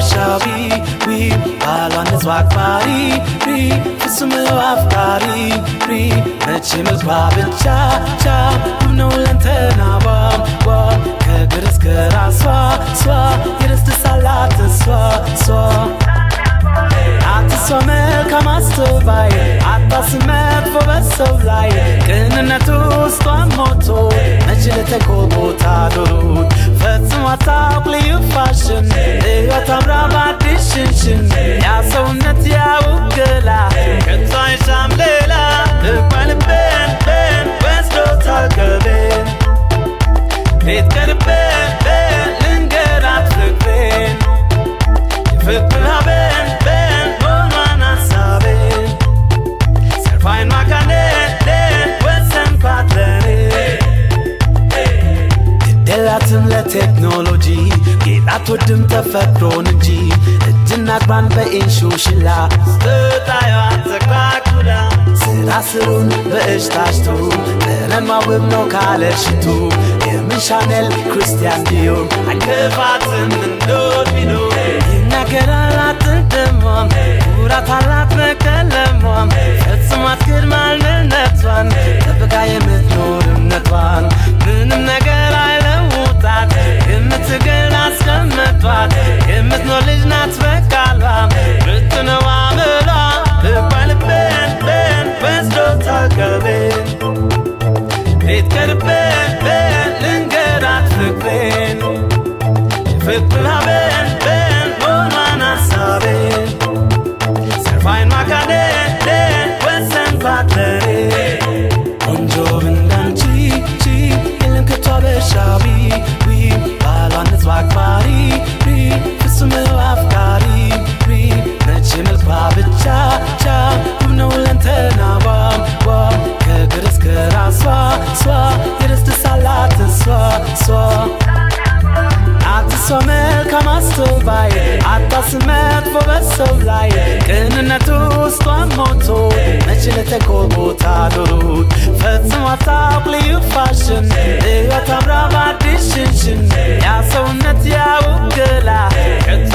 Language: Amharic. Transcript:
አበሻዊ ዊ ባሏን ንጹሕ አክባሪ ሪ ፍጹም አፍቃሪ ሪ መቼ መልኳ ብቻ ቻ ውብ ነው ለንተናዋ ዋ ከእግር እስከ ራሷ ሷ የደስ ደስ አላት እሷ ሷ አትሷ መልካም አስተዋይ አታስብ መጥፎ በሰው ላይ ቅንነቱ ውስጧን ሞልቶ መች ለተንኮል ቦታ ኖሮት ፈጽሞ አታውቅ ልዩ ፋሽን ሕይወት አምራ በአዲስ ሽንሽን ያ ሰውነት ያውብ ገላ ከቶ አይሻም ሌላ ልቧ ልቤን ቤን ወስዶታል ቀልቤን ቤት ቀርቤ ቤን ልንገራት ፍቅሬን የፍቅር ሀቤን ቤን ሆኗን ሀሳቤን ሰርፋይን ማካኔ ወሰንኳት ለኔ ግዴላትም ለቴክኖሎጂ ጌጥ አትወድም ተፈጥሮን እንጂ እጅና እግሯን በኢንሹሽላ ስታየዋ ተኳኩላ ስራ ስሩን በእጅ ታሽቶ ጠረኗ ውብ ነው ካለ ሽቱ የምን ሻኔል ክርስቲያን ዲዮር አይከፋትም እንዶድ ቢኖር ይናገራል አትደሟም ኩራት አላት በቀለሟም ፈጽሞ አትክድ ማንነቷን ጠብቃ የምትኖር እምነቷን ምንም ነገር አይለውጣት የምትገል አስቀምጧት የምትኖር ልጅ ናት በቃሏ ምትነው አመሏ ልቧ ልቤን ቤን ወስዶታል ቀልቤን ቤት ቀርቤ ቤን ልንገራት ፍቅሬን የፍቅር ሀቤን ቤን ሆኗን ሀሳቤን ሰርፋይን ማካኔ ወሰንኳት ለኔ ቆንጆ እንዳንቺ ቺ የለም ከቶ አበሻዊ ዊ ባሏን ንጹሕ አክባሪ ሪ ፍጹም አፍቃሪ ሪ መቼ መልኳ ብቻ ቻ ውብ ነው ለንተናዋ ዋ ከእግር እስከ ራሷ ሷ የደስ ደስ አላት እሷ ሷ አትሷ መልካም አስተዋይ አታስብ መጥፎ በሰው ላይ ቅንነቱ ውስጧን ሞልቶ መች ለተንኮል ቦታ ኖሮት ፈጽሞ አታውቅ ልዩ ፋሽን ሕይወት አምራ በአዲስ ሽንሽን ያ ሰውነት ያውብ ገላ ከቶ